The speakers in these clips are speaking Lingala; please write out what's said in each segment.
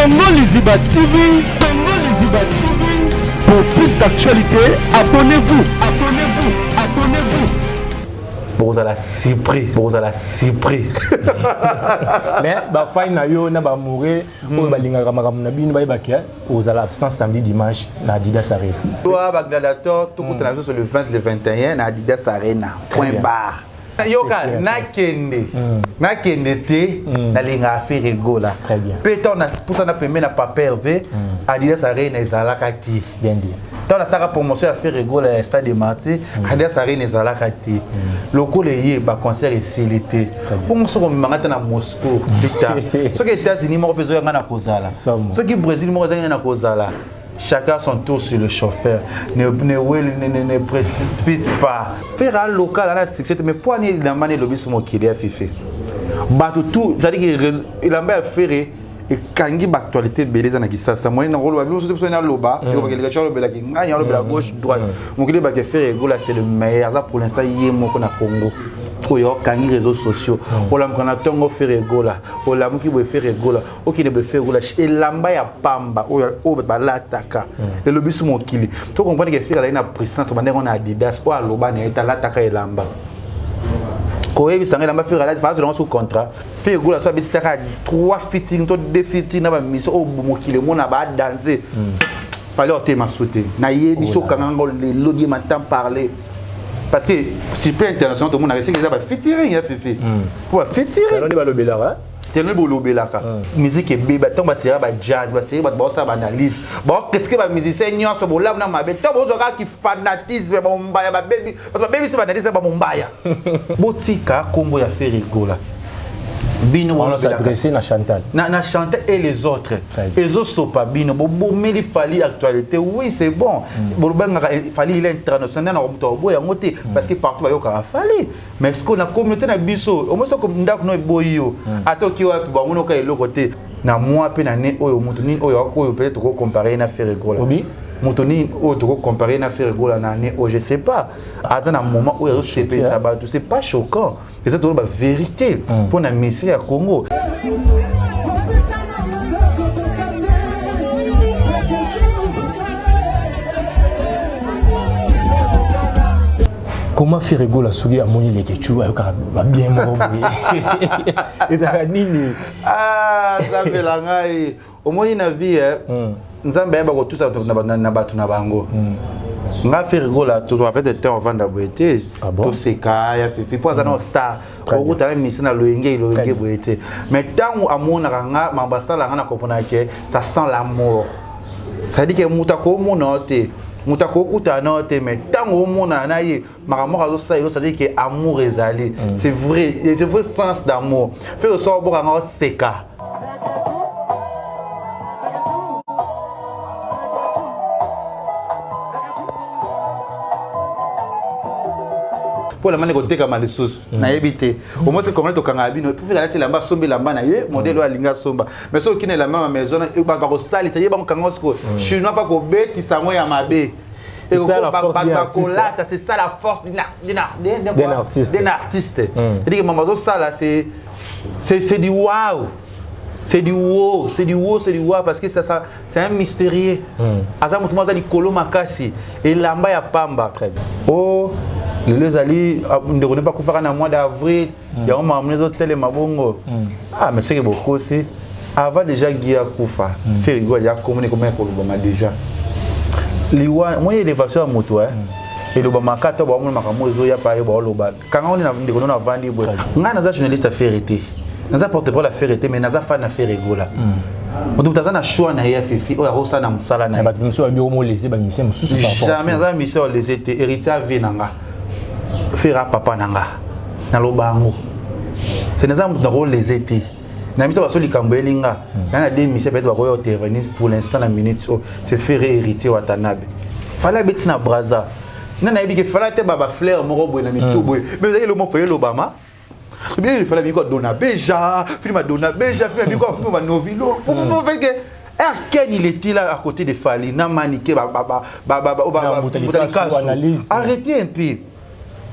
Congo Liziba TV, Congo Liziba TV. Pour plus d'actualités, abonnez-vous, abonnez-vous, abonnez-vous. Bokozala surpris, bokozala surpris. Mais bafai na yo na bamoure oyo balingaka makambo na bino bayebaki ozala absent samedi, dimanche na Adidas Arena. Toi, bagladiateur, tokutana biso le 20, le 21 na Adidas Arena, point barre. Yoka, nakende, nakende te, nalingaka Ferre Gola. Très bien. Mpe ntango napusana pembe na Papa Hervé, Adidas Arena ezalaka te. Bien dit. Ntango nasalaka promotion ya Ferre Gola ya Stade des Martyrs, Adidas Arena ezalaka te. Lokola eye baconcert esili te, bongo soki omemanga te na Moscou plus tard, soki États-Unis moko mpe ezoyanga na kozala, soki Brésil moko ezangi na kozala. Chacun son tour sur le chauffeur. Ne précipite pas. Faire un local à la succès, mais pour aller dans le lobby sur mon kili fife. Bato tout, c'est-à-dire que elamba ya Ferre ekangi baactualité ebele eza na Kisasa. Moye na koloba biso biso naloba elobaka alobelaki ngai, alobela gauche, droite, mokili ebaki Ferre Gola c'est le meilleur. Aza pour l'instant ye moko na Congo oyo okangi réseaux sociaux. Olamuka na ntongo, Ferre Gola. Olamuki boye, Ferre Gola. Okende boye, Ferre Gola. Elamba ya pamba oyo oyo balataka elobi so mokili. To comprendre ke Ferre azali na puissance. Tobandenge na Adidas oyo aloba na ye te, alataka elamba koyebisa ngai elamba Ferre alati faazolanga sous contrat. Ferre Gola so abeti taka 3 featuring to 2 featuring na bamission oyo mokili emona badanse, fallait otema su te. Nayebi so okanga ngo lelo die matin parler, parce que sur plan international tomonaka esenge eza bafeaturing ya Fifi po bafeaturing. Nde balobelaka. Selon bolobelaka musique ebeba. Ntango basera bajazz, baseri bato baosala baanalyse, baocritiquer bamusicien nyonso bolamu na mabe. Ntango bozwa kaka kifanatisme, bamombaya babebi, bato babebisi baanalyse ya bamombaya. Botika nkombo ya Ferre Gola bino. On s'adresser na Chantal. Na Chantal et les autres. Très bien. Ezosopa bino, bobomeli Fally actualité. Oui, c'est bon, bolobangaka Fally, il est international na moto aboya yango te, parce que partout bayokaka Fally. Mais ce que na communauté na biso, omoi soko ndako no eboyi yo, ata oki wapi, bamonoka eloko te. Na mwa mpe na ne oyo moto nini oyo peut-être tokocompare na Ferre Gola? Obi? Moto nini oyo tokocompare na Ferre Gola na ne oyo? Je sais pas. Aza na moment oyo azosepelisa bato, c'est pas choquant, eza toloba vérité mpo na ministère ya Congo. Comment Ferre Gola soki amoni Leketchou ayokaka babien moko boye, ezalaka nini? Ah, Nzambe na ngai, omoni na vie, Nzambe ayeba kotusa bato na bato na bango. Nga Ferre Gola tozwaka peut-être temps ovanda boye te. Ah bon? Toseka ya Fifi mpo aza na star, okutana misi na loyenge loyenge boye te. Mais ntango amonaka nga, mambo asala nga na comprendre ke ça sent la mort. C'est-à-dire ke moto akomona yo te, moto akokutana na yo te, mais ntango omonana na ye, makambo moko azosala elo, c'est-à-dire ke amour ezali, c'est vrai, c'est vrai sens d'amour. Ferre so obokanga oseka. Mpo elamba nde kotekama lisusu, nayebi te. Omoi se congolais tokangaka bino po alati elamba, asomba elamba na ye modèle oyo alingi asomba. Mais soki okina elamba ya maison, bakosalisa ye, bakokanga sikoyo chinois mpa kobetisa yango ya mabe. C'est ça la force d'un artiste. Bakolata, c'est ça la force d'un D'un artiste. D'un artiste. C'est-à-dire que mama azosala, c'est du wow, c'est du wow, c'est du wow, c'est du wow, parce que ça c'est un mystérieux. Aza moto moko aza likolo makasi, elamba ya pamba. Très bien. O lelo ezali ndeko nde bakufaka na mois d'avril, yango makambo ezotelema bongo. Ah, mais seke bokosi. Avant déjà Guy akufa, Ferre Gola ya komoni komona kolobama déjà liwa. Moi élévation ya moto elobamaka ata baomona makambo ezoya pa ye baoloba kanga oni na ndeko nono avandi boye. Ngai naza journaliste ya Ferre te, naza porte-parole ya Ferre te, mais naza fan ya Ferre Gola. Moto aza na choix na ye ya Fifi oyo akosala na mosala na na ye. Bato mosusu babi omolese bamusicien mosusu par rapport à Jamais. Aza mission olese te. Héritier ave na nga, Ferre a papa na nga, naloba yango se naza moto nakolese te. Na miso baso likambo elinga na deux mission peut-être bakoya intervenir. Pour l'instant, na minute oyo, c'est Ferre, Héritier Watanabe. Fally abeti na Braza nga, nayebi ke Fally te bafleur moko boye na mitu boye, mais ezali eloko moko elobama bien. Fally abiki adona beja film, adona beja film, abiki film banovilo fait que Ken, il était là à côté de Fally, na Manike, Na Mbuta Likasu, analyse. Arrêtez un peu.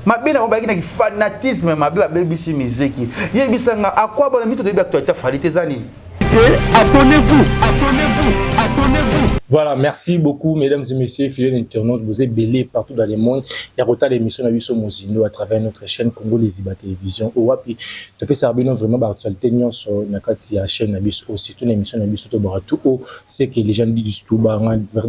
Mabe na bango na fanatisme mabe, babebisi mizeki. Yebisanga akwa bona mito toyebi actualité Fally te, eza nini? Abonnez-vous. Voilà, merci beaucoup, mesdames et messieurs, fidèles internautes. Vous êtes belés partout dans le monde. Il y a l'émission na biso Mozindo à travers notre chaîne Congo Liziba Télévision. Owapi, topesa bino vraiment ba actualité nyonso na kati ya chaîne na biso, surtout na émission na biso to tout o c'est que les gens disent tout bas,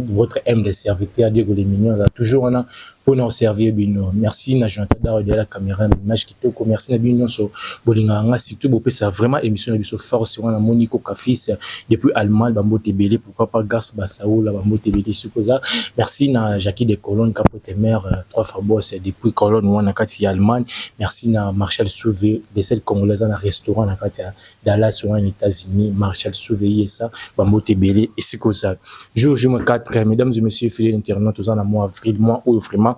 votre humble serviteur Diego les Mignons là toujours on a pour nous servir bino. Merci na Jonathan Daro de la caméra, image kitoko. Merci na bino nyonso bolinga nga, surtout bopesa vraiment émission na biso force wana. Monico Kafis depuis Allemagne, bambote ebele. Pourquoi pas Gas Basaoula, bambote ebele sikoza. Merci na Jackie de Colonne, Capote Mère, trois fois boss depuis Colonne wana kati ya Allemagne. Merci na Marshall Souvé de cette Congolaise na restaurant na kati ya Dallas wana États-Unis. Marshall Souvé yesa, bambote ebele esikoza. Jour J 4, mesdames et messieurs, fidèles internautes, toza na mois avril, mois oyo vraiment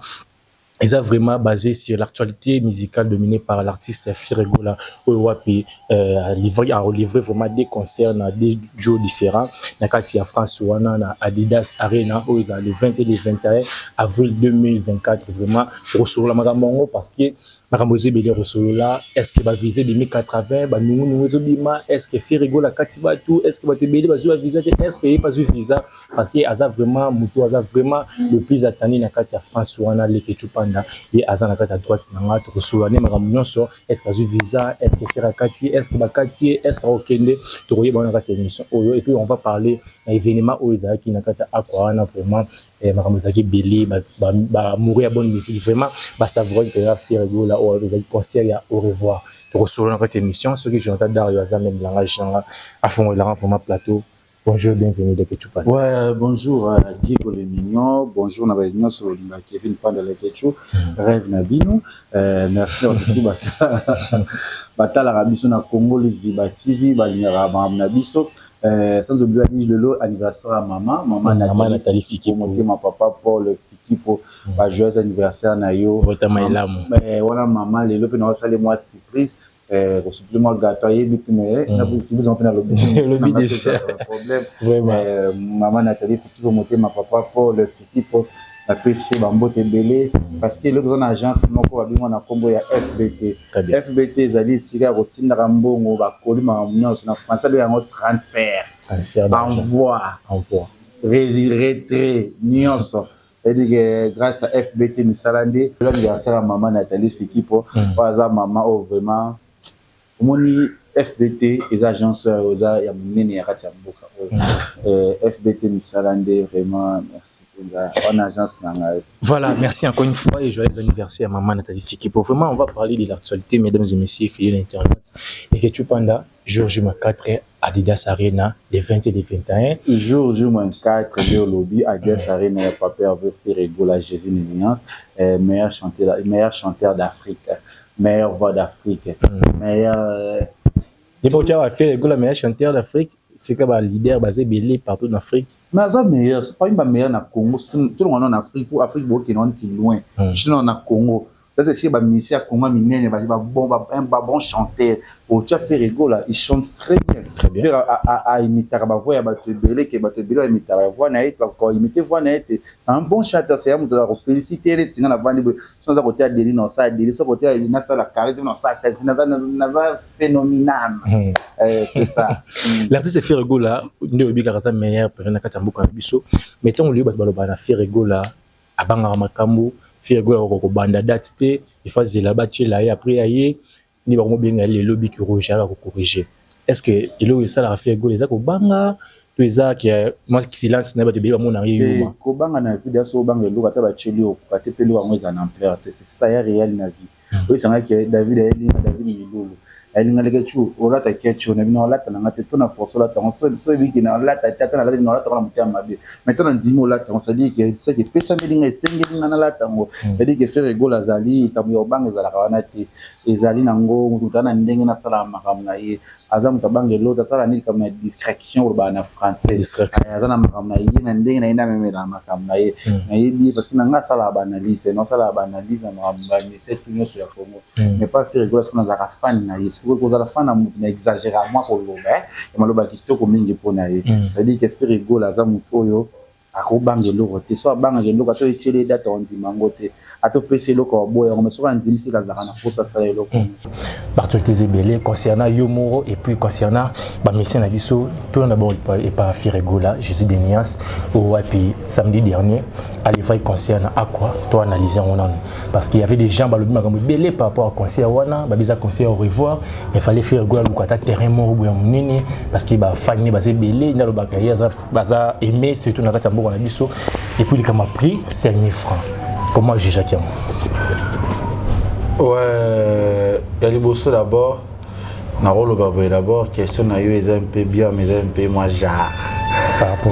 eza vraiment basé sur l'actualité musicale dominée par l'artiste Ferre Gola, oyo wapi a livré vraiment des concerts na des jours différents na kati ya France wana, na Adidas Arena, oyo eza le 20 et le 21 avril 2024. Vraiment kosolola makambo yango parce que makambo eza ebele kosolola. Est ce que bavisa ebimi 80, banungunungu ezobima? Est ce que Ferre Gola kati bato, est ce que bato ebele bazwi bavisa te? Est ce que ye bazwi visa? Parce que aza vraiment moto aza vraiment le plus attendu na kati ya France wana. Leke Chupanda, ye aza na kati ya droite na nga. Tokosolola nde makambo nyonso: est ce que azwi visa? Est ce que Ferre akati? Est ce que bakati ye? Est ce que akokende? Tokoyeba wana na kati ya émission oyo. Et puis on va parler na événement oyo ezalaki na kati ya Akwa wana. Vraiment makambo ezalaki ebele. Baamoureux ya bonne musique vraiment basavouraki mpenza Ferre Gola, oyo ezalaki concert ya au revoir. Tokosolola na kati ya émission. Soki Jonathan Dario aza même langage nanga, afongolelanga vraiment plateau. Bonjour, bienvenue de Ketchup. Ouais, bonjour Diego le Mignon, bonjour na baye nyonso bolinga Kevin Panda le Ketchup, rêve na bino. Merci à tout batalaka biso na Congo Liziba TV, balingaka makambo na biso. Sans oublier lelo anniversaire à maman, maman. Maman Nathalie Fikipo. Motema papa Paul Fikipo, ba joyeux anniversaire na yo. Botama elamu. Wana maman lelo pe na osali mwa surprise, kosupli mwa gâteau, ayebi mpe mais surprise mpe nalobi. Lobi déjà. Problème. Vraiment. Mama Nathalie Fikipo, motema papa Paul Fikipo, napesi bambote ebele parce que eloko toza na agence moko babengwa na nkombo ya FBT. Très bien. FBT ezali esika ya kotindaka mbongo, bakoli, makambo nyonso. Na français abe yango transfert. Transfert d'argent. Envoi. Envoi. Retrait nyonso. C'est-à-dire que grâce à FBT misala nde. Anniversaire ya mama Nathalie Fikipo, oyo aza mama oyo vraiment omoni FBT eza agence oyo eza ya monene ya kati ya mboka oyo. FBT misala nde, vraiment merci mpenza wana agence na ngai. Voilà, merci encore une fois et joyeux anniversaire à maman Nathalie Fikipo. Vraiment, on va parler de l'actualité, mesdames et messieurs, fidèles internautes. Et que Chupanda, jour J 4, Adidas Arena, les 20 et les 21. Jour J moins 4 nde olobi, Adidas Arena ya papa Hervé Ferre Gola, Jésus Nuance, meilleur chanteur, meilleur chanteur d'Afrique, meilleure voix d'Afrique, meilleur Depuis que tu as fait le meilleur chanteur d'Afrique, c'est que le leader basé belé partout en Afrique. Mais aza meilleur, c'est pas une meilleur na Congo, tout le monde en Afrique, pour Afrique bokende wana ti loin. Sinon na Congo, ça c'est chez bamusicien ya Congo minene, babon babon chanteur otia. Ferre Gola, il chante très bien. Très bien. Aimitaka bavoix ya bato ebele, ke bato ebele baimitaka bavoix na ye, koimite voix na ye te. C'est un bon chanteur, c'est ya moto aza kofélicité neti nga navandi boye. So naza koteya deli, na osala deli, so koteya nasala charisme, na osala charisme, naza phénoménal. C'est ça. L'artiste Ferre Gola nde oyebi kaka aza meilleur pere na kati ya mboka na biso. Mais ntango lelo bato balobaka na Ferre Gola abangaka makambo, Ferre Gola akoka kobanda date te, ifa azela batiela ye, après aye nde bakomobenga ye lelo biki rouge aka kocorriger. Est ce que eloko esalaka Ferre Gola eza kobanga to eza ke mwa silence na ye, bato ebele bamonaka ye yuma? Kobanga na vie deya, so obanga eloko, ata batieli yo, okoka te, mpe eloko yango eza na ampleur te. C'est ça ya réel na vie oyo esangaki. David ayelinga, David Milulu ayelinga leke cu olata kecu na bino, olata nanga te to na force olata yango. So ebiki na olata te, ata nalati na olata ngo na motema mabe, mais to na ndimi olata yango, c'est-à-dire que seke epesameli nga, esengeli nga nalata yango. C'est-à-dire que Ferre Gola azali likambo ya kobanga ezalaka wana te. Ezali nango moto aza na ndenge nasalaka makambo na ye. Aza moto abanga eloko, asala nde likambo na distraction, olobaka na français. Aza na makambo na ye na ndenge na ye, nde amemelaka makambo na ye. Nayebi ye parce que na nga asalaka baanalyse, nasalaka baanalyse na makambo bamise tu nyonso ya Congo, mais pas Ferre Gola. Soki nazalaka fan na ye, soki kozala fan na motu na exagéra mwa koloba ya maloba kitoko mingi mpo na ye. C'est-à-dire que Ferre Gola aza motu oyo Akobanga eloko te. Soki abangaka eloko, ata otieli ye date, akondima yango te. Ata opesi eloko, aboya yango. Mais soki andimisi, azalaka na mposa asala eloko. Actualité ebele concernant yo moko et puis concernant bamusicien na biso. Toyo d'abord epa Ferre Gola, Jésus de Nuance, oyo wapi samedi dernier alivrai concert na Aqua. To analyse yango nanu, parce qu'il y avait des gens balobi makambo ebele par rapport à concert wana. Babeza concert au revoir, mais fallait Ferre Gola luka ata terrain moko boya monene, parce que bafani baza ebele. Nde alobaka ye baza aimé surtout na kati ya mboka na biso. Et puis likambo prix 5000 francs, comment jugeaki yango? Ouais, ya liboso d'abord nakoloba boye. D'abord question na yo eza mpe bien, mais eza mpe mwa genre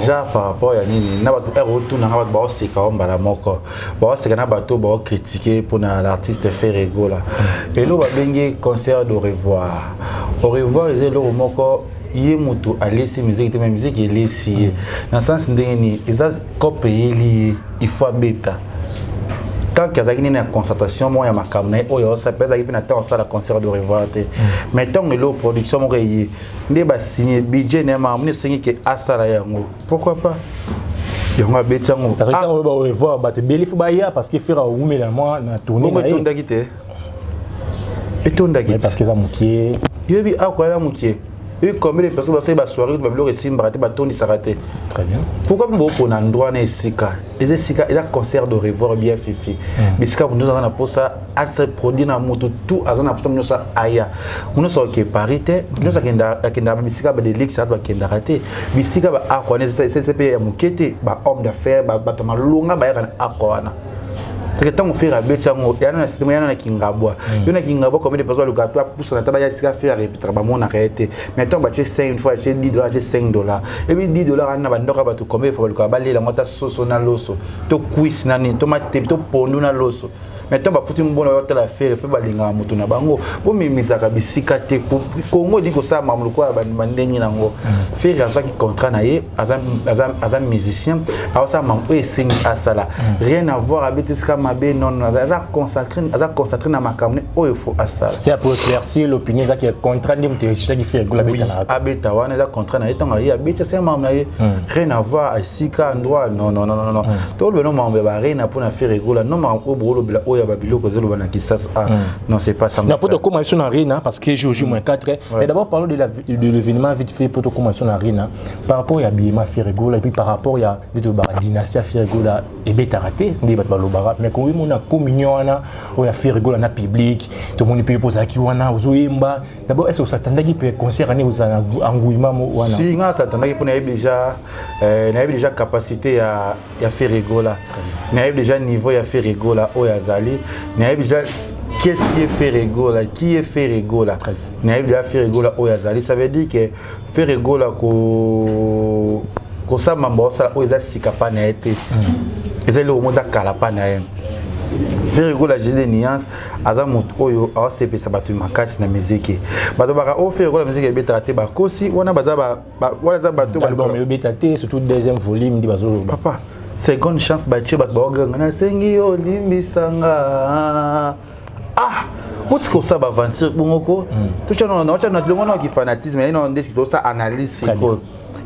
genre par rapport ya nini na bato ere otunanga. Bato baoseka o mbala moko, baoseka na bato baocritiquer mpona l'artiste Ferre Gola. Eloko babengi concert d'au revoir, au revoir eza eloko moko ye moto alesi musique te, mais musique elesi ye na sens ndenge nini? Eza cope eyeli ye, il faut abeta. Tant que azalaki nini na concentration moko ya makambo na ye oyo osala mpe, azalaki mpe na temps osala concert de revoir te. Mais ntango eloko production moko eye nde basigne budget na ye, makambo nini esengi ke asala yango, pourquoi pas yango abeti yango. Ntango ba revoir, bato ebele fo baya, parce que Ferre awumela mwa na tournée. Bongo etondaki te, etondaki. Parce que eza mokie. Yoyebi akoya na mokie oyi, combien de personnes basali basoirée, babiloko esimbaka te, batondisaka te. Très bien. Pourquoi mpe bopona endroit na esika? Eza esika, eza concert de revoir bien fifi. Bisika moto nyonso aza na mposa ase produit na moto tout aza na mposa, moto nyonso aya, moto nyonso ake Paris te, moto nyonso akendaka bisika badelix ato bakendaka te. Bisika baakwa wana ese mpe ya moke te. Bahomme d'affaires, bato malonga bayaka na akwa wana. Parce que ntango Ferre abeti yango, yana na système, yana na Kingabwa, yo na Kingabwa, combien de personnes baluka to apusana ta baya esika Ferre arépétaka, bamonaka ye te. Mais ntango batie 5, une fois atie 10 dollars, atie 5 dollars, ebi 10 dollars wana na bandoko ya bato, combien de fois baluka balela yango, ata soso na loso to cuisse na nini to matemi to pondu na loso. Mais ntango bafuti mbona, bayotala Ferre mpe balingaka moto na bango. Bomemisaka bisika te. Kongo elingi kosala makambo lokola bandenge nango. Ferre azwaki contrat na ye, aza musicien, aosala makambo oyo esengi asala. Rien à voir abeti esika mabe, non non, aza concentré na makambo oyo fo asala. C'est pour éclaircir l'opinion, ezaki contrat nde moto echaki Ferre Gola abeta na Abeta wana eza contrat na ye. Ntango aye abeti, asala makambo na ye, rien à voir esika, endroit, non non non non non. Tolobela no makambo ya barena mpona Ferre Gola, non makambo oyo bokolobela oyo ya babiloko ezoloba na Kisasa. Ah non, c'est pas ça. Non, pour tokóma biso na Arena, parce que jour moins 4. Mais d'abord parlons de l'événement vite fait pour tokóma biso na Arena, par rapport ya biyema Ferre Gola et puis par rapport ya nde tolobaka dynastie ya Ferre Gola ebetaka te nde bato balobaka. Mais koyemona communion wana oyo ya Ferre Gola na public, tomoni mpe mpo ozalaki wana ozoyemba. D'abord, est ce que osatandaki mpe concert ane ozala na engouement wana? Si, nga nasatandaki mpo nayebi déjà capacité ya Ferre Gola, nayebi déjà niveau ya Ferre Gola oyo azali, nayebi déjà qu'est-ce qui est Ferre Gola, qui est Ferre Gola, nayebi déjà Ferre Gola oyo azali. Ça veut dire que Ferre Gola ko kosala mambo osala oyo eza sika mpa na ye te, eza eloko mo eza kala mpa na ye. Ferre Gola, Jésus de Nuance, aza moto oyo aosepesa bato makasi na miziki. Bato baka oyo Ferre Gola miziki ebetaka te, bakosi wana. Baza wana eza bato Album eyobeta te, surtout deuxième volume nde bazoloba. Papa, seconde chance batie, bato baoganga nasengi yo olimbisanga. Ah, botika kosala baaventure bongo ko totya longo na kifanatisme ye nde tosala analyse sikoyo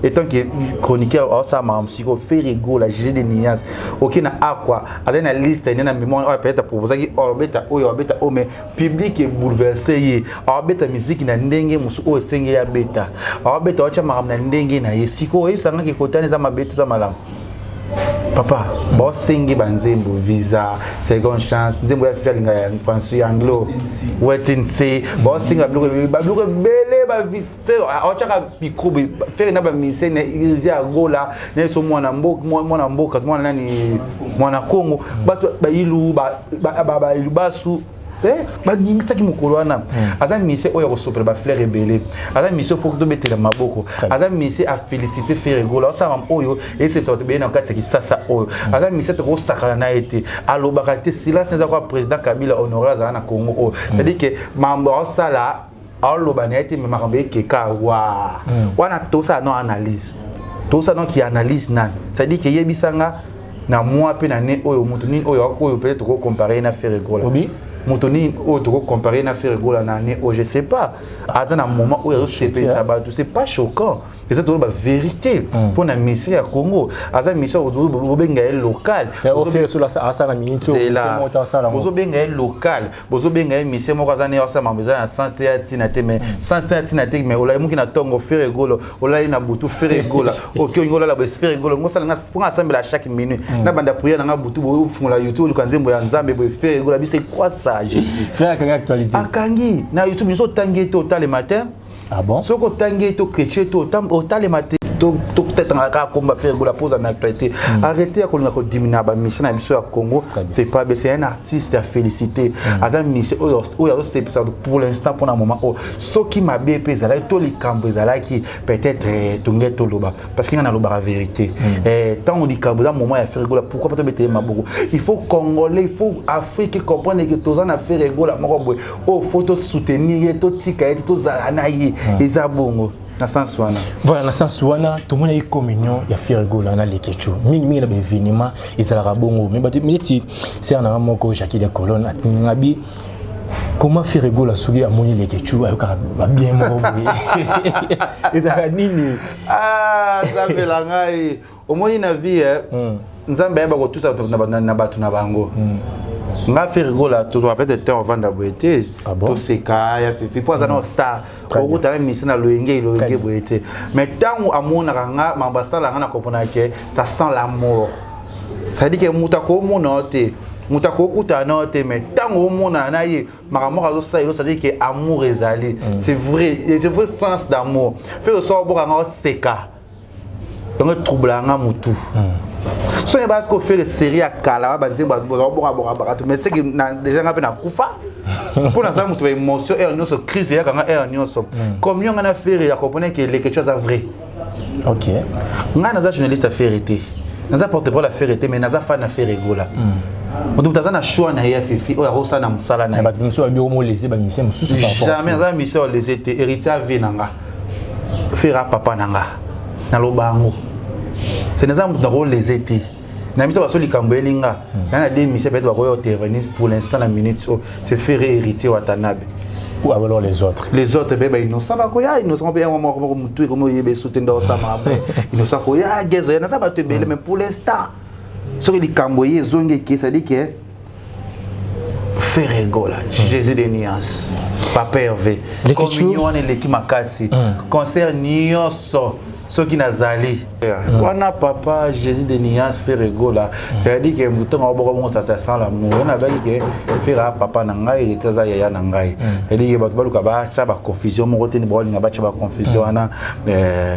étant que chroniqueur aosala makambo sikoyo. Ferre Gola, Jésus de Nuance, oke na Akwa, azali na liste nde na mémoire oyo peut-être aproposaki abeta oyo, abeta oyo, mais public ebouleverse ye. Awabeta miziki na ndenge mosu oyo esengeli abeta, awabeta, awatya makambo na ndenge na ye. Sikoyo oyebisangaki kotana eza mabe to eza malamu? Papa, baosengi banzembo visa, seconde chance, nzembo ya fi alinga ya François Anglo, Wait and See, baosenga biloko ebele. Aotyaka micro Ferre na bamusicien ya Gola na biso, mwana mboka, mwana nani, mwana Congo, bato bailu bailu basu baningisaki mokolo wana. Aza musicien oyo akosopela bafleur ebele, aza musicien fo tobetela maboko, aza musicien afélicité Ferre Gola osala oyo esepesa bato ebele na kati ya Kisasa oyo. Aza musicien tokosakana na ye te, alobaka te, silence eza kwa président Kabila honoré azala na Congo oyo. C'est-à-dire que mambo aosala, aoloba na ye te, me makambo ekeka wa wana. Tosala no analyse, tosala noki analyse nani. C'est-à-dire que yebisanga na mwa mpe na ne oyo moto nini oyo peut-être tokocompare na Ferre Gola, moto nini oyo tokocompare na Ferre Gola na ne oyo, je sais pas. Aza na moment oyo azosepelisa bato, c'est pas choquant. Eza toloba vérité mpo na mission ya Congo. Aza mission, bobenga ye local, bozobenga ye local, bozobenga ye mission moko aza ne asala mambo eza na sens te, ya ntina te. Mais sens te, ya ntina te. Mais olali moki na ntongo, Ferre Gola. Olali na butu, Ferre Gola. Oki olingi olala boye, Ferre Gola. Ngosala nga mponga asambela chaque minute, nabanda prière nanga butu boye, ofungola YouTube, oluka nzembo ya Nzambe boye, Ferre Gola. Biso quoi ça, Jésus? Actualité. Akangi na YouTube nyonso. Otangi ye te, otale te. Ah bon? Soki otangi ye te, chrétien te, otalema te. Totetanga kaka komba Ferre Gola poza na actualité. Arrêté ya kolinga kodimina bamission na biso ya Congo, c'est pas bien. C'est un artiste à féliciter. Aza mission oyo azosepesa pour l'instant, mpona moment oyo. Soki mabe mpe ezalaki to likambo ezalaki, peut-être tonge toloba, parce que nga nalobaka vérité. Ntango likambo eza moment ya Ferre Gola, pourquoi pas tobetele maboko? Il faut Congolais, il faut Afrique comprendre que toza na Ferre Gola moko boye oyo faut tosoutenir ye, totika ye te, tozala na ye. Eza bongo na sens wana. Voilà, na sens wana tomonaki communion ya Ferre Gola na Leketchou mingimingi na baévénement ezalaka bongo. Mais bato neti sere nanga moko, Jacques de Colonne, ngabi comment Ferre Gola soki amoni Leketchou ayokaka babien moko boye, ezalaka nini? Nzambe na ngai, omoni na vie, Nzambe ayeba kotusa na bato na bango. Nga Ferre Gola tozwaka peut-être te, ovanda boye te, toseka ya fifi mpo aza na star, okutana misi na loyenge loyenge boye te. Mais ntango amonaka nga, mambo asala nga na comprendre que ça sent la mort. C'est-à-dire que moto akomona yo te, moto akokutana na yo te, mais ntango omonana na ye, makambo moko azosala elo, c'est-à-dire que amour ezali, c'est vrai, c'est vrai sens d'amour. Ferre so obokanga oseka, yango etroublaka nga motu. Soki basi koFerre série ya kala, banzembo bazobokabokabaka bato, mais seki déjà nga mpe nakufa mpo naza moto baémotion heure nyonso, crise eyaka nga heure nyonso. Comme yo, nga na Ferre ya comprendre que Leketchou aza vrai. Ngai naza journaliste ya Ferre te, naza porte parole ya Ferre te, mais naza fan ya Ferre Gola. Moto aza na choix na ye ya fifi oyo akosala na mosala na ye. Bato mosusu babi omolese bamusicien mosusu. Jamais aza musicien olese te. Héritier ave na nga, Ferre papa na nga, naloba yango se naza moto nakolese te. Na miso baso likambo elinga na na deux musiciens peut-être bakoya intervenir pour l'instant na minute oyo, c'est Ferre, Héritier Watanabe. Ou alors les autres? Les autres mpe bainnocent bakoya, innocent mpe yango moko moko motu ekomi oyeba esu te nde osama innocent koya gezo ya naza bato ebele. Mais pour l'instant, soki likambo ye ezongi eke, c'est-à-dire que Ferre Gola, Jésus de nuance, Papa Hervé, communion wana eleki makasi. Concert nyonso soki nazali wana, papa Jésus de nuance, Ferre Gola, c'est-à-dire que motongo oboko bongo, ça sent l'amour. Wana abaki que Ferre papa na ngai, Héritier aza yaya na ngai. C'est-à-dire que bato baluka batya baconfusion moko te, baolinga batya baconfusion wana.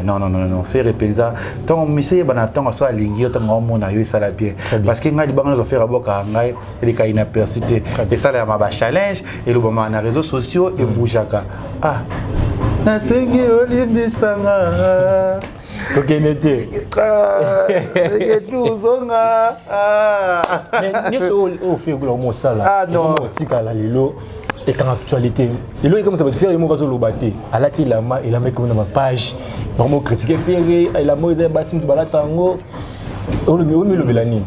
Non, non, non, non, Ferre mpenza ntango mise yebana, ntango so alingi yo, ntango omona yo esala bien, parce que ngai libanga nyonso Ferre abokaka ngai eleka inaperçu te. Esalama bachallenge, elobamaka na réseaux sociaux, ebougeaka. Ah, nasengi olimbisanga. Tokende te. Ozonga. Nyonso oyo Ferre Gola mosala otikala lelo ekanga actualité lelo, ekomisa bato. Ferre moko azoloba te, alati elamba, elamba ekomi na bapage, bango critiquer Ferre, elamba oyo eza basi moto balata yango. Omilobela nini?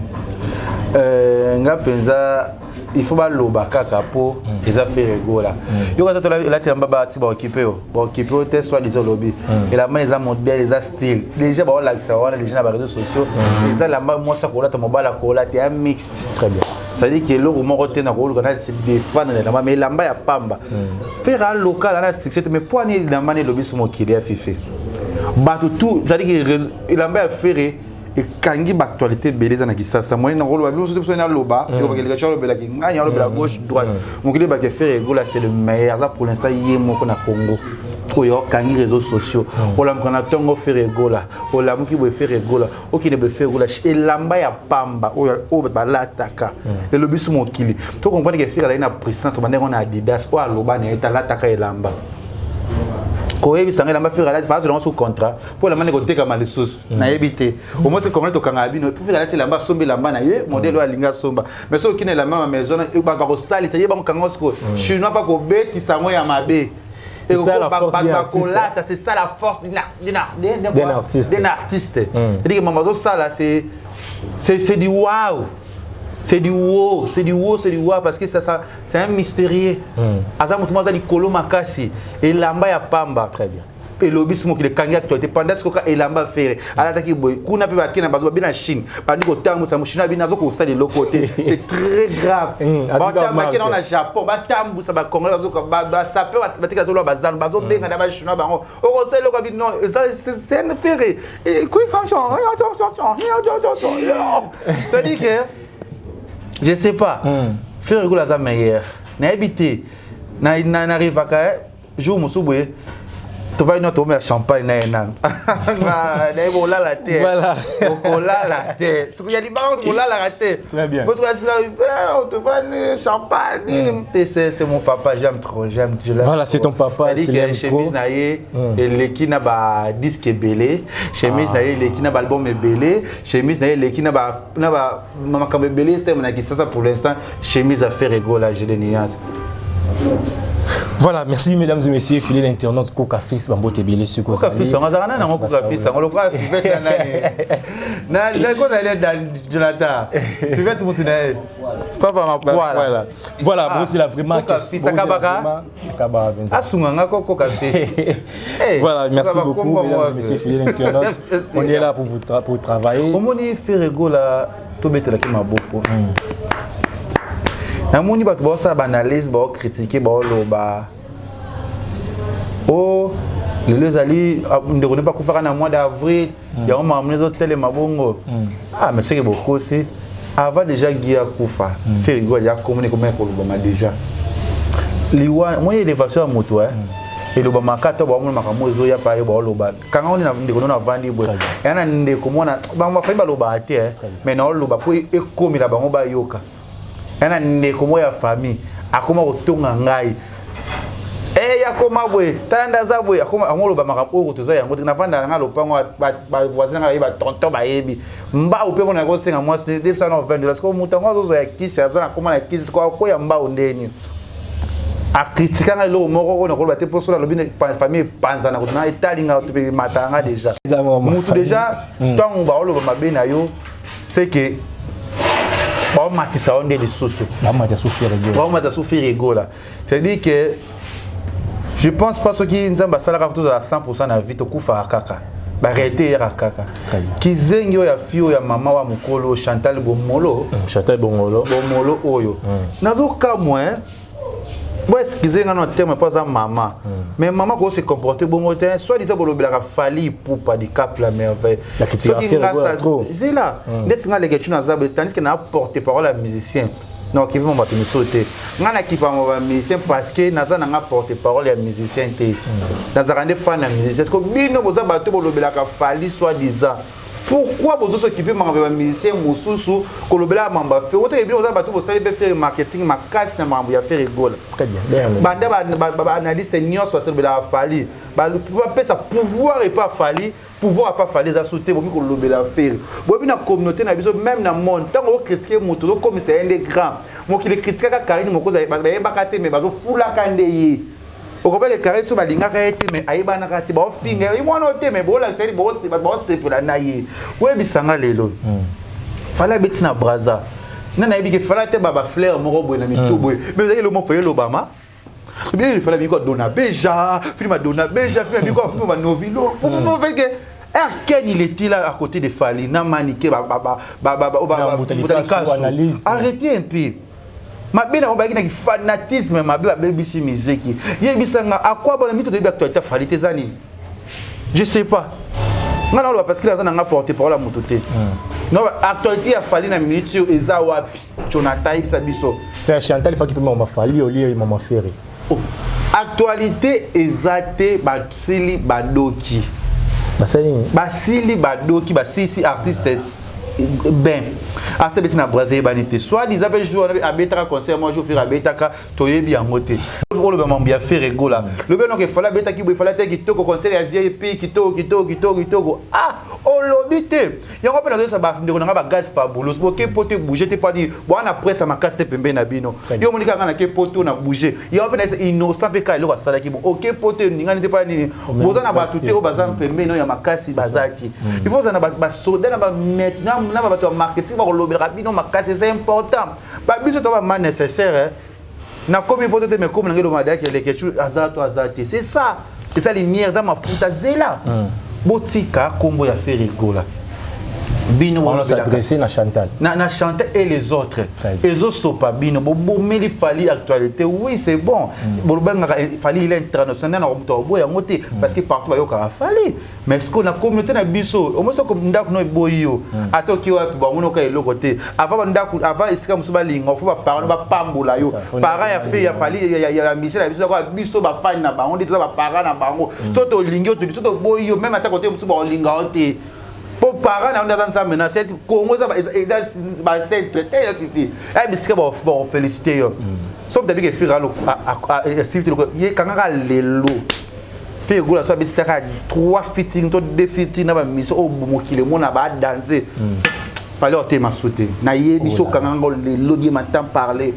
Nga mpenza il faut baloba kaka mpo eza Ferre Gola. Yo kaka olati elamba, bati baokipe yo, baokipe yo te. Soit disant olobi elamba eza modèle, eza style, déjà baolakisa wana déjà na baréseaux sociaux. Eza elamba mwasi akolata, mobali akolata, ya mixte. Très bien. C'est-à-dire que eloko moko te na koluka na se défendre na elamba. Mais elamba ya pamba, Ferre alocal ana succès te, mais po ani elamba na elobi so mokili ya fife bato tout. C'est-à-dire que elamba ya Ferre ekangi baactualité ebele. Eza na Kisasa moyen na koloba biso biso naloba elobaka alobelaki ngai, alobela gauche droite, mokili ebaki Ferre Gola c'est le meilleur. Aza pour l'instant ye moko na Congo oyo okangi réseaux sociaux. Olamuka na ntongo, Ferre Gola. Olamuki boye, Ferre Gola. Okende boye, Ferre Gola. Elamba ya pamba oyo balataka elobi so mokili. To comprendre que Ferre azali na puissance. Tobandenge na Adidas oyo aloba na ye te, alataka elamba koyebisanga elamba Ferre alati faazolanga sous contrat mpo elamba nde kotekama lisusu. Nayebi te, au moins congolais tokangaka bino po Ferre alati elamba, asombi elamba na ye modèle oyo alingi asomba. Mais soki okina elamba ma maison, bakosalisa ye, bakokanga sikoyo chinois mpa kobetisa yango ya mabe. C'est ça la force d'un artiste. Bakolata, c'est ça la force d'un artiste. D'un artiste. C'est-à-dire que mama azosala, c'est du wow, c'est du wow, c'est du wow, c'est du wow, parce que ça c'est un mystérieux. Aza moto moko aza likolo makasi, elamba ya pamba. Très bien. Elobisi mokili, ekangi actualité pendant ce koka elamba Ferre alataki boye kuna mpe bake na bato babi na Chine, bandi kotambusa mochinois bino azo kosala eloko te. C'est très grave. Bake nango na Japon, batambusa bacongolais, basape batika toloba bazanu bazobenga na bachinois bango okosala eloko abi non, c'est un Ferre. C'est-à-dire que je sais pas, Ferre Gola aza meilleur, nayebi te. Narivaka jour mosusu boye, tovandi no, toomela champagne na ye nanu, nayebi olala te, okolala te, soki ya libanga kolalaka te, tovandi champagne te. C'est mon papa, j'aime trop, j'aime, je l'aime. Voilà, c'est ton papa, tu l'aimes trop. Chemise na ye eleki na badisque ebele, chemise na ye eleki na baalbum ebele, chemise na ye eleki na makambo ebele esema na Kisasa. Pour l'instant, chemise ya Ferre Gola, j'ai des nuances. Voilà, merci mesdames et messieurs, fidèles internautes, Coca Fils, Bambo Tebele, Suko. Coca Fils, on a nani Coca Fils, on le croit Fivette nani. Na ko na Jonathan. Fivette mutu na ye. Papa ma poila. Voilà. Voilà, bon c'est là vraiment Coca Fils akabaka. Akabaka. Asunga nga ko Coca Fils. Voilà, merci beaucoup mesdames et messieurs, fidèles internautes. On est là pour vous pour travailler. Omoni Ferre Gola tobetelaki maboko. Namoni bato baosala baanalyse, baocritiquer, baoloba o lelo ezali ndeko nde bakufaka na mois d'avril, yango makambo ezotelema bongo. Ah, mais seke bokosi. Avant déjà Guy akufa, Ferre Gola ya komoni komaya kolobama déjà liwa. Moi, élévation ya moto elobamaka ata baomona makambo ezoya pa ye, baoloba kanga oni na ndeko nono avandi boye, eya na ndeko mwana bango bafai balobaka te, mais naoloba mpo ekomela bango bayoka. Ya na ndeko moko ya famille akoma kotonga ngai yakoma boye, tala nde aza boye, akoma oloba makambo oyo toza yango te. Navanda na nga lopango, bavoisin nanga bayebi, batonton bayebi mbau mpe mona kosenga mwasi 220 $. Siko moto yango azozwa ya kisi, aza na koma na kisi, siko akoya mbau ndeni akritikanga eloko moko oyo nakoloba te, mpo soki alobi famille epanzana na etalinga to mpe mataka nga déjà mutu. Déjà ntango baoloba mabe na yo, c'est que baomatisa yo nde lisusu. Baomatisa su Ferre Gola. C'est-à-dire que je pense pas soki Nzambe asalaka tozala 100 na vie, tokufaka kaka, baréalité eyaka kaka. Kizengi oyo ya fi oyo ya mama wa mokolo Chantal Bomolo. Chantal Bongolo. Bomolo oyo nazokamwa, bo excuse nga na terme mpo aza mama, mais mama ko se comporter bongo te. Soit disant bolobelaka Fally Ipupa du Cap la Merveille, zela ndeti nga leke tuna aza boye, tandis que na porte parole ya musicien, na okipi mo bato misusu te. Nga nakipama bamusicien parce que naza na nga porte parole ya musicien te, nazalaka nde fan ya musicien. Parce que bino boza bato bolobelaka Fally soit disant, pourquoi bozosokipe makambo ya bamusicien mosusu, kolobela makambo ya Ferre? Oteke bino boza bato bosali mpe Ferre marketing makasi na makambo ya Ferre Gola. Banda baanalyste nyonso basalobelaka Fally, bapesa pouvoir epa Fally, pouvoir apa Fally eza su te. Bomi kolobela Ferre, boyebi na communauté na biso, même na monde, ntango ocritiquer moto, ozokomisa ye nde grand. Mokili ekritikaka Karine Mokozi, bayebaka te, mais bazofulaka nde ye. Okobeke Karine so balingaka ye te, mais ayebanaka te, baofinga ye mwana oyo te, mais boolakisa ye, baosepela na ye. Oyebisanga lelo Fally abeti na Braza, nde nayebi ke Fally te bafleur moko boye na mitu boye, mais ezalaki eloko moko elobama bien. Fally abiki adona beja film, adona beja film, abiki film banovilo feke Ken, il était là à côté de Fally, na Manike, ba, ba, ba, ba, ba, arrêtez un peu. Mabe nango bayaki na fanatisme mabe, babebisi mizeki. Yebisanga akwa bona mito toyebi actualité Fally te eza nini? Je sais pas, nga na oloba parce que aza nanga porte parole ya moto te. Non, actualité ya Fally na minute oyo eza wapi? Jonathan, yebisa biso. Chantal faki mpe mama Fally olie mama Ferre. Oh. Actualité eza te, basili badoki. Basali. Basili badoki, basilisi artiste ben artiste abeti na Brazil eyebani te. Soit disant mpe jour wana abetaka concert, moi jour Ferre abetaka toyebi yango te. Oloba mambo ya Ferre Gola, lobi noko efala abetaki boye, efala te kitoko, concert ya VIP kitoko kitoko kitoko kitoko. Ah, olobi te yango mpe. Nazoyesa bandeko na nga bagaz fabulous, boke po te bouge te, pani bwana presse ya makasi te pembeni na bino. Yo omoni kaka nake po to na bouge yango mpe nayesa innocent mpe kaka eloko asalaki bo oke po te ningani te. Mpa nini boza na bato te oyo baza pembeni oyo ya makasi? Baza te. Il faut ozala na basoda na bato ya marketing bakolobelaka bino makasi, eza important. Babiso to bama nécessaire nakomi poto te, mais komi nange eloko madaki elekecu aza to aza te, c'est ça. Eza lumière, eza mafuta, zela. Botika kombo ya Ferre Gola. Bino On s'adresser na Chantal. Na Chantal et les autres. Ezosopa bino, bobomeli Fally actualité. Oui, c'est bon. Bolobengaka Fally, il est international, na moto oboya yango te parce que partout bayokaka Fally. Mais ce qu'on a communauté na biso, au moins soki ndako no eboyi yo, ata oki wapi, bamonoka eloko te. Avant bandako, avant esika mosusu balinga, fo baparent bapambola yo. Parent ya fe ya Fally, ya Michel ya biso, biso bafani na bango nde toza baparent na bango. So tolingi yo, so toboyi yo, même ata kote mosusu baolinga yo te. Po parent na yo nde aza Nzambe na seti Kongo, eza bacentre te ya fifi ya bisika bafélicité yo. So moto abiki efira esili te, ye kangaka lelo Ferre Gola so abeti taka 3 featuring to 2 featuring na bamission oyo mokili emona badanse, Fally otema su te. Nayebi so okanga ngo lelo, die matin parler,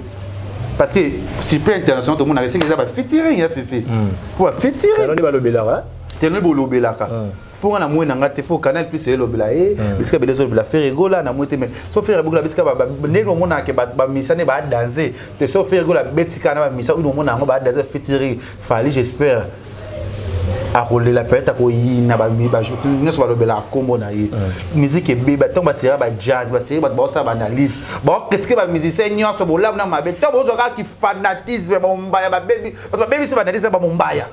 parce que sur plan international tomonaka esenge eza bafeaturing ya fifi po bafeaturing. Balobelaka. Selon bolobelaka, mpo nga na moi na nga te, mpo Canal Plus elobela ye, bisika bele ezolobela Ferre Gola na moi te. Mais so Ferre Gola, bisika ndenge omonaka bamisa nde badanse te, so Ferre Gola abetika na bamisa oyo omona yango badanse featuring Fally, j'espère akolela, peut-être akoyina nyonso balobelaka nkombo na ye. Musique ebeba ntango basera bajazz, baseri bato baosala baanalyse, baocritiquer bamusicien nyonso bolamu na mabe. Ntango bozwa kaka kifanatisme, bamombaya babebi, bato babebisi baanalyse, bamombaya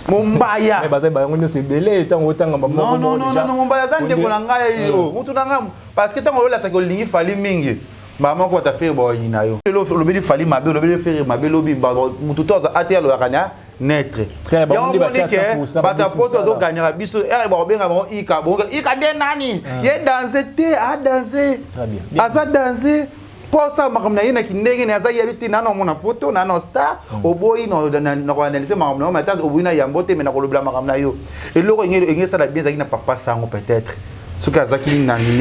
mombaya. Baza bango nyonso ebele ntango otanga. Non, non, non, mombaya aza ndeko na ngai, mutu na ngai, parce que ntango oyolasaki olingi Fally mingi, mama moko ata Ferre baoyina yo. Lelo olobeli Fally mabe, olobeli Ferre mabe, lobi mutu to aza ate alobaka na netre. Yango moni ke bato ya poto bazoganyaka biso ere bakobenga bango ika bongo ika nde nani ye danse te, adanse, aza danse mpo asala makambo na ye na kindenge na aza yebi te. Nana omona poto nana star, oboyi na koanalyser makambo na yo, mais ata oboyi na yambo te, me na kolobela makambo na yo. Eloko enge esala bien ezalaki na papa sango, peut-être soki azwaki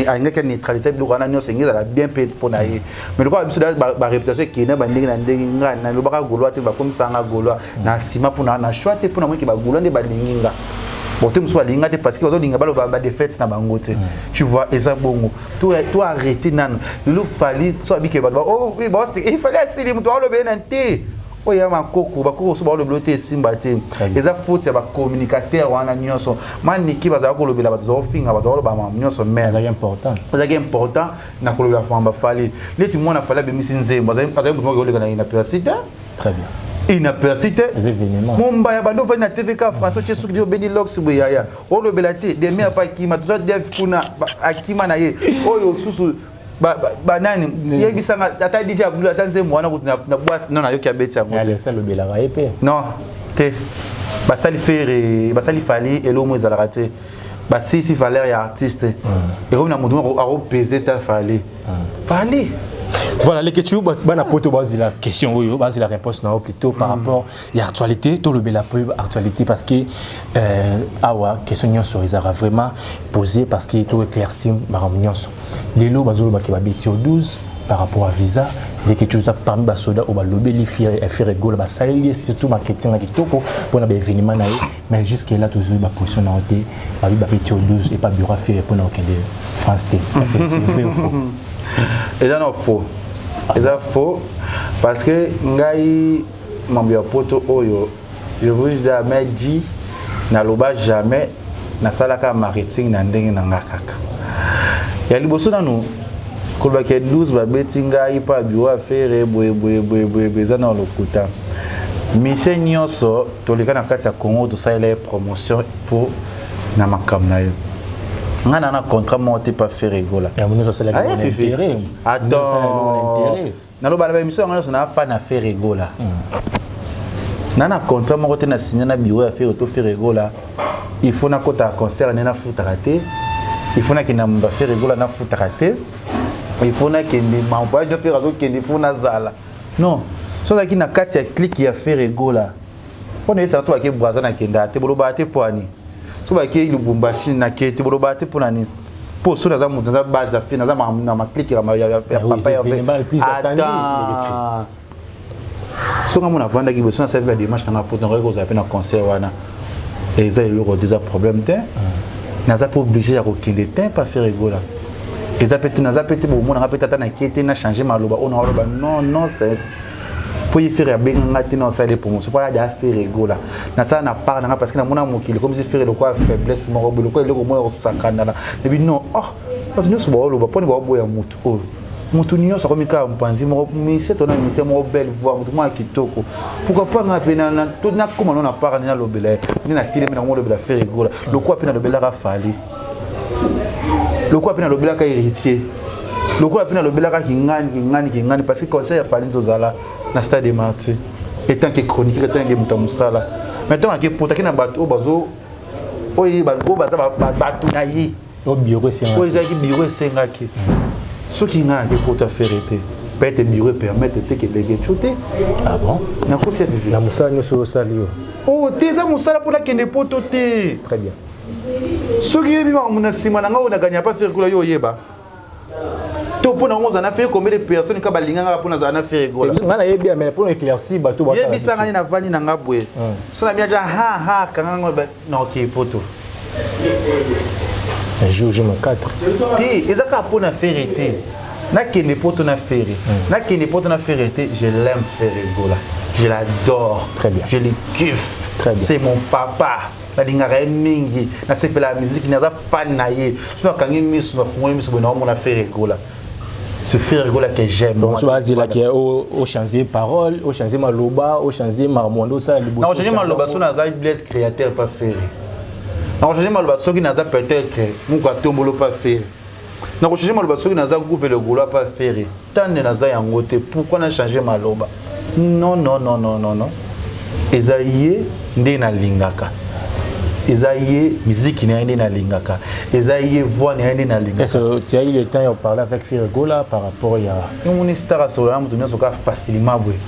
alingaki aneutraliser biloko wana nyonso, enge ezala bien mpe mpo na ye. Mais lokola biso baréputation ekende bandenge na ndenge, ngai nalobaka Gaulois te, bakomisanga Gaulois na nsima mpona na choix te, mpona moki bagaulois nde balingi nga. Bon te, mosusu balingi nga te parce que bazolinga baloba badéfaite na bango te, tu vois. Eza bongo, to arrêter nano. Lelo Fally so abike bato, oh Fally asili, moto aolobele na te oyo ya makoko, bakoko so baolobela te, esimba te. Eza faute ya bacommunicateur wana nyonso maniki bazala kolobela bato, bazofinga bato, bazoloba makambo nyonso. Mais ezalaki important na kolobela makambo. Fally neti mwana Fally abimisi nzembo, azali moto moko oleka na inaperçu te. Très bien. Inaperçu te. Mombaya bando ovandi na TVK Français, otie suki, obendi lox boye, yaya olobela te. Demi apa akima tota dev kuna akima na ye oyo susu banani yebisanga ata DJ Abdul, ata nzembo wana kutu na boîte non, nayoki abeti yango. Alobelaka ye mpe. Non te, basali Ferre, basali Fally eloko mo ezalaka te, basisi valeur ya artiste ekomi na motu moko akopese ta Fally, Fally. Voilà, les questions, bana poto bazila question oyo, bazila réponse na plutôt par rapport à l'actualité, tout le bela peu actualité, parce que awa question nyonso ezara vraiment posé parce que tout éclairci makambo nyonso. Lelo bazolo ba babeti au 12 par rapport à visa, les quelque chose parmi basoda oyo balobeli Ferre Gola, basaleli surtout marketing ya kitoko mpona baévénement na ye, mais jusque là tozwi baposition na yo te. Babi babeti au 12 et pas bureau Ferre mpona kokende France te. C'est vrai ou faux? Eza na faux, eza faux, parce que ngai mambo ya poto oyo, je vous jamais dit, naloba jamais. Nasalaka marketing na ndenge na nga kaka ya liboso. Nanu kolobaki ya 12 babeti ngai mpo ya bureau ya Ferre boye boye boye boye boye, eza na lokuta. Mise nyonso toleka na kati ya Congo, tosalela ye promotion mpo na makambo na ye. Ngai na contrat moko te pa Ferre Gola. Attends, naloba na baémission yango nyonso, na fan ya Ferre Gola, na contrat moko te na signé na bureau ya Ferre to Ferre Gola. Il faut nakota concert nde nafutaka te, il faut nakende na baFerre Gola nafutaka te, il faut nakende voyage Ferre azokende, il faut nazala. Non, so ozalaki na kati ya clique ya Ferre Gola, mpo na yesaka so bake Braza nakendaka te, bolobaka te mpo ani. So bake Lubumbashi nake te, bolobaka te mpo na nini. Mpo so naza moto, naza base ya Ferre, naza na maclique ya papa ya Ferre. Songa mona avandaki boye, so nasali badémarche nanga poto, nakoki kozala mpe na concert wana, eza eloko te, eza problème te. Naza mpe obligé ya kokende te pa Ferre Gola, eza mpe te, naza mpe te. Bomonanga mpe tata nake te, na change maloba oyo naoloba, non, non, cesse. Mpo ye Ferre abenga nga te na osala promotion mpo ayada Ferre Gola. Nasala na part na nga parce que namona mokili comme si Ferre lokola faiblesse moko boye, lokola eloko moko ya kosakanana. Nabi non, oh, bato nyonso baoloba mponi baoboya motu oyo. Motu nyonso akomi kaka mopanzi moko mise to na mise moko, belle voix, motu moko ya kitoko. Pourquoi pas nga mpe nakóma no na part nde nalobela ye, nde natelemi nango olobela Ferre Gola, lokola mpe nalobelaka Fally, lokola mpe nalobelaka Héritier, lokola mpe nalobelaka kingani kingani kingani, parce que concert ya Fally tozala na Stade de Martyr etant que chroniqueur, etant que moto ya mosala. Mais ntango ake potaki na bato oyo bazo oyo baza bato na ye. Oyo bureau esengaki. Oyo ezalaki bureau esengaki. Soki ngai nake kota Ferre te, peut-être bureau permettre te keleke tio te. Ah bon? Nakosi ya vivi. Na mosala nyonso oyo osali yo. Oh te, eza mosala mpona kende poto te. Très bien. Soki yebi makambo na nsima na ngai oyo naganya pa Ferre Gola, yo oyeba to mpo nango ozala na Ferre, combien de personnes ka balinganga mpo nazala na Ferre Gola? Ngai nayebi, mais mpona éclaircir bato. Yebisanga nini, navandi na nga boye so na miaja ha ha kanga na okei poto. Jour jour 4. Te, eza kaka mpo na Ferre te nakende poto na Ferre, nakende poto na Ferre te. Je l'aime, Ferre Gola, je l'adore. Très bien. Je le kiffe. Très bien. C'est mon papa, nalingaka ye mingi, nasepelaka miziki, naza fan na ye. So nakangi miso, nafungoli miso boye, naomona Ferre Gola, ce Ferre Gola que j'aime. Donc so bazelaki ochanger parole, ochanger maloba, ochanger makambo nde osala liboso. Nakochanger maloba so naza Blaise créateur pa Ferre. Nakochanger maloba soki naza peut-être moko atombolo pa Ferre. Nakochanger maloba soki naza gouve le Gaulois pa Ferre. Tande naza yango te, pourquoi na changer maloba? Non, non, non, non, non, non, eza ye nde nalingaka, eza ye miziki na ye nde nalingaka, eza ye voix na ye nde nalingaka. Est-ce que tu as eu le temps de parler avec Ferre Gola par rapport à Omoni, star asola na moto nyonso kaka facilement boye.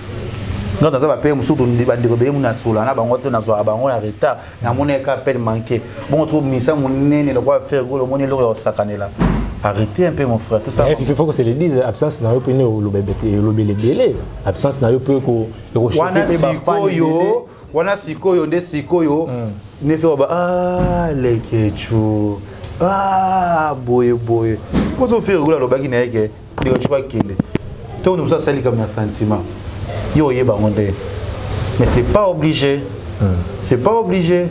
Nga naza bapere mosusu, bandeko ebele mu nasola na bango te, nazwaka bango na retard. Namoni eka appel manqué bongo to misa monene lokola Ferre Gola, omoni eloko ya kosakanela. Arrêtez un peu, mon frère, tout ça. Il faut que se le dise, absence na yo mpe olobela ebele, absence na yo mpe wana sikoyo, wana sikoyo nde sikoyo nde fe ba ah Lekechu, ah boye boye, poso Ferre Gola alobaki na ye ke Lekechu akende to mosu asali likambo na sentiment, yo oyeba yango nde. Mais c'est pas obligé, c'est pas obligé,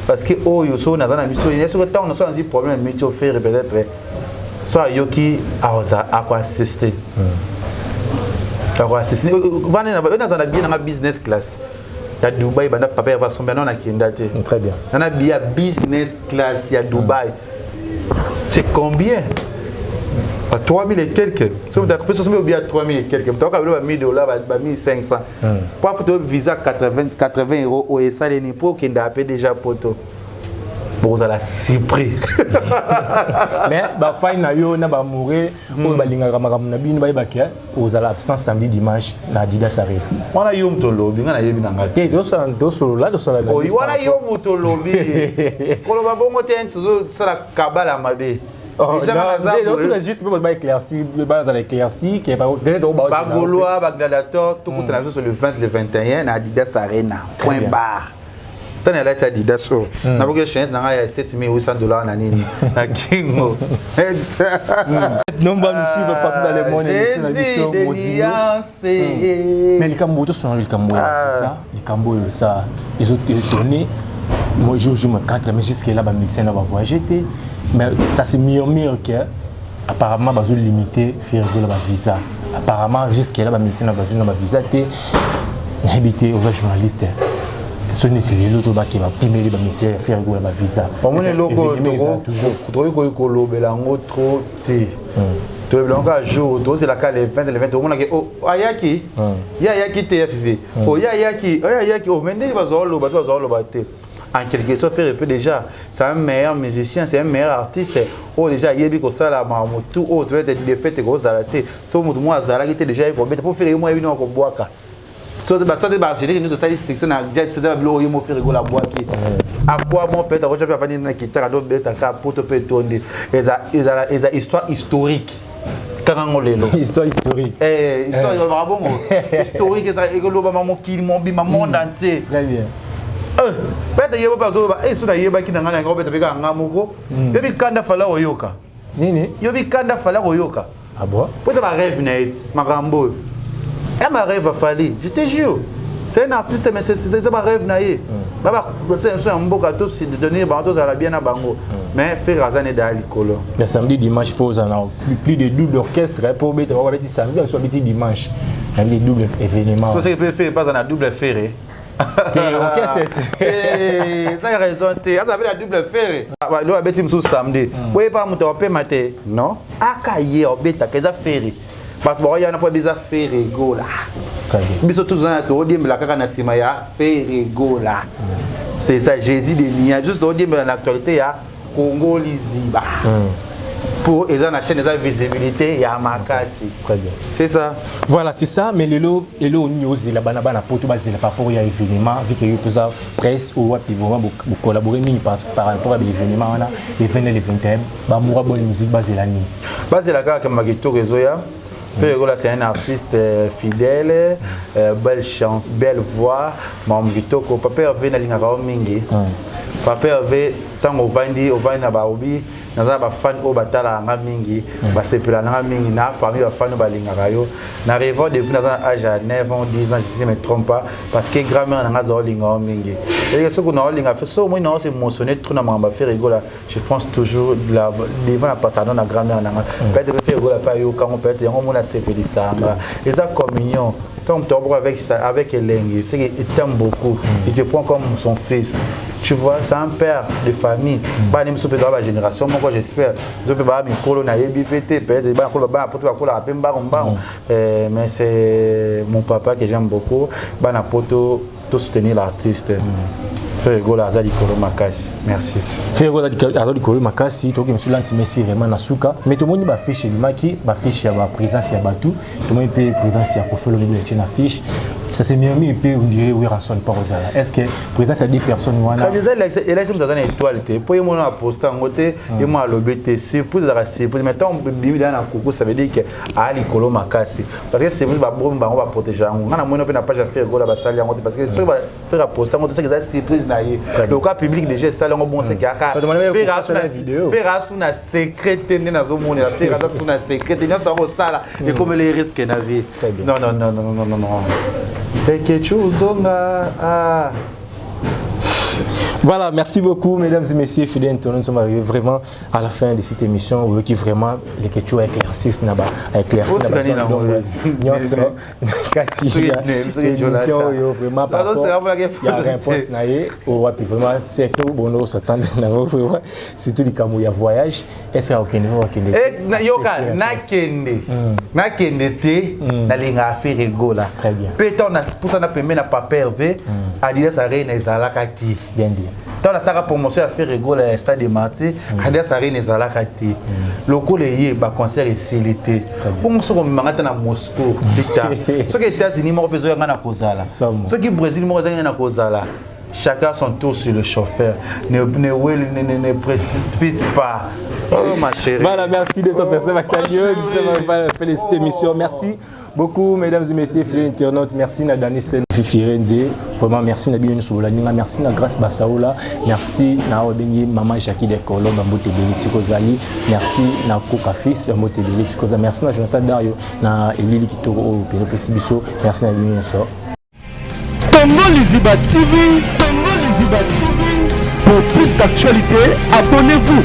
parce que oyo so naza na miso, soki ntango na so nazwi problème miti o Ferre, peut-être so ayoki akoassiste, akoassiste vana. Oyo naza na billet nanga business class ya Dubai, banda papa ya vasombe nano nakenda te. Très bien. Nana billet ya business class ya Dubai, c'est combien? Ba 3000 et quelques. So moto akopesa sombi obiya 3000 et quelques, moto akabelo ba 1000 dollars, ba 1500 po afuta visa 80 80 euros. Oyo esaleni mpo okende ape déjà poto, bokozala surpris. Mais bafai na yo na bamoure oyo balingaka makambo na bino bayebaki ozala absent samedi, dimanche na Adidas Arena. Wana yo moto olobi, nga nayebi na nga te. Tosolola, tosala. Wana yo moto olobi, koloba bongo te, nti ozosala kabala mabe. Juste mpe baéclairci, bazala éclairci. Bagaulois, bagladiateur, tokutana biso le 20, le 21 na Adidas Arena, point barre. Ntango nalati Adidas oyo, naboki chaînette na ngai ya 7800 dollars na nini na kingo. Nomba nous suivre partout dans le monde, émission na biso Mozindo. Mais likambo tosona, likambo oyo ça, likambo oyo ça ezoétonné moi. Jour jour 4, mais jusque là bamusicien na bavoyage te, mais ça se murmure que apparemment bazo limiter Ferre Gola bavisa. Apparemment jusque là bamusicien na bazwi na bavisa te. Nayebi te, oza journaliste, so neti lelo to bake bapimeli bamusicien ya Ferre Gola bavisa. Omoni eloko tokoki koki kolobela yango trop te. Tolobela yango kaka jour tozelaka le 20. Le 20 omonaki ayaki, ye ayaki te, ya fifi oye ayaki, oye ayaki o. Mais ndenge bazwa oloba te, bazwa oloba te. En quelque sorte, Ferre peut déjà, c'est un meilleur musicien, c'est un meilleur artiste oyo déjà ayebi kosala makambo tout oyo peut-être défaite kozala te. So moto moko azalaki te, déjà ayebi kobeta mpo Ferre ye mo ayebi noko kobwaka. So bato te, bagénérique nyonso osali succès na jet, eza babiloko oyo mo Ferre Gola abwaki. Akwa bon, peut-être akotya mpe afandi na kitaka tobetaka poto mpe etondi. Eza histoire historique kaka ngo lelo. Histoire historique. Histoire elobaka bongo, historique ekolobama mokili mobimba, monde entier. Très bien. Peut-être ye mpe azoloba so nayebaki na ngai na yango, obeta mpe kaka nga moko. Yobi kanda fala koyoka. Nini? Yobi kanda fala koyoka. Ah bon? Po eza barêve na ye ti makambo oyo. Un rêve a Fally, je te jure. C'est un artiste, mais c'est un rêve na ye. Baba biso ya mboka to si donner bango tozala bien na bango. Mais Ferre aza ne da likolo. Mais samedi dimanche faut ozala plus de double orchestre po beta ba beti samedi soit beti dimanche. Il y a double événement. So c'est que Ferre pas na double Ferre. Te orchestre. Eh, ça raison te. Aza na double Ferre. Lo abeti mususu samedi. Boye pa moto apema te. Non. Aka ye obetaka eza Ferre. Bato bakoya wana mpo eza Ferre Gola. Biso toza todiembela kaka na nsima ya Ferre Gola. C'est ça, Jésus de Nia. Juste todiembela na actualité ya Congo Liziba. Pour eza na chaîne eza visibilité ya makasi. Très bien. C'est ça. Voilà, c'est ça. Mais lelo lelo nini ozela bana bana poto bazela par rapport ya événement vu que yo toza presse ou wapi vraiment collaborer mingi par rapport à l'événement wana le 20 et le 21 bamoura bonne musique bazela nini? Bazela kaka makitoko ezoya. Ferre Gola, c'est un artiste fidèle, belle chance, belle voix, mamu kitoko. Papa Hervé nalingaka yo mingi. Papa Hervé ntango ovandi ovandi na baobi naza na bafani oyo batalaka nga mingi, basepela nanga mingi na parmi bafani oyo balingaka yo na rêvant depuis naza na âge ya 9 ans, 10 ans, je ne me trompe pas, parce que grand-mère nanga aza olinga yo mingi. Eke soki na olinga fe so omoi na s'émotionner trop na makambo ya Ferre Gola, je pense toujours la, devant la passado na grand-mère nanga. Peut-être Ferre Gola mpe ayokango, peut-être yango mona asepelisanga. Eza communion. Tant que tu avec avec elengi, c'est qu'il t'aime beaucoup, il te prend comme son fils, tu vois, c'est un père de famille. Bana miso mpe ba génération moko, j'espère zo mpe baa mikolo nayebi mpe te, peut-être bana kolo bana poto bakolaka mpe mbango mbango. Mais c'est mon papa que j'aime beaucoup. Bana poto, to soutenir l'artiste Ferre Gola, aza likolo makasi. Merci. Ferre Gola aza likolo makasi. Tokoki mosusu lanti mesi vraiment na suka, mais tomoni bafiche ebimaki, bafiche ya baprésence ya bato. Tomoni mpe présence ya Koffi Olomide etie na fiche. Ça se murmure mpe, on dirait Werrason par ozala. Est ce que présence ya 10 personnes wana? Kasi eza elakisi moto aza na étoile te, mpo ye mona aposta yango te, ye mona alobi te. Surprise ezalaka surprise, mais ntango bimi na kuku, ça veut dire que aa likolo makasi, parce que surprise babomi bango baprotege yango. Nga na moni mpe na page ya Ferre Gola basali yango te, parce que soki Ferre aposta yango te, seke eza surprise na ye. Loka public déjà esali yango, bon, seke aka Ferre asu na secret te. Nde nazomonela Ferre aza su na secret te, nyonso akosala ekomeli risque na vie. Non, non, non, non, non, non, non, Ekechu ozonga, ah. Voilà, merci beaucoup, mesdames et messieurs, fidèles internautes. Nous sommes arrivés vraiment à la fin de cette émission. Vous qui vraiment les questions éclaircissent, là-bas, éclaircissent là-bas. Nyonso, kati émission oyo vraiment par rapport ya réponse na ye oyo wapi vraiment c'est tout bon s'attendre nango vraiment, surtout likambo ya voyage. Est ce que okende o akende? Yoka, nakende nakende te, nalingaka Ferre Gola. Mpe ntango napusana pembeni na Papa Hervé, Adidas Arena ezalaka te. Bien dit. Ntango nasalaka promotion ya Ferre Gola ya Stade de Martyr, Adidas Arena ezalaka te. Lokola eye baconcert esili te, bongo soki omemanga te na Moscou plus tard, soki États-Unis moko mpe ezoyanga na kozala, soki Brésil moko ezangi na kozala. Chacun son tour sur le chauffeur. Ne, ne, ne, ne précipite pas. Oh ma chérie. Voilà, merci de ton personne, oh, fait cette émission. Merci beaucoup, mesdames et messieurs, fidèles internautes. Merci na Dani Sen Fifirenze. Vraiment, merci na bino Sobola. Merci na Grâce Basaola. Merci na Obengi Maman Jackie de Colombe, Mbote Beli Sikozali. Merci na Koka Fils, Mbote Beli Sikoza. Merci na Jonathan Dario, na Elili Kitoko oyo Peno Pesibiso. Merci na bino nyonso. Congo Liziba TV, Congo Liziba TV. Pour plus d'actualités, abonnez-vous.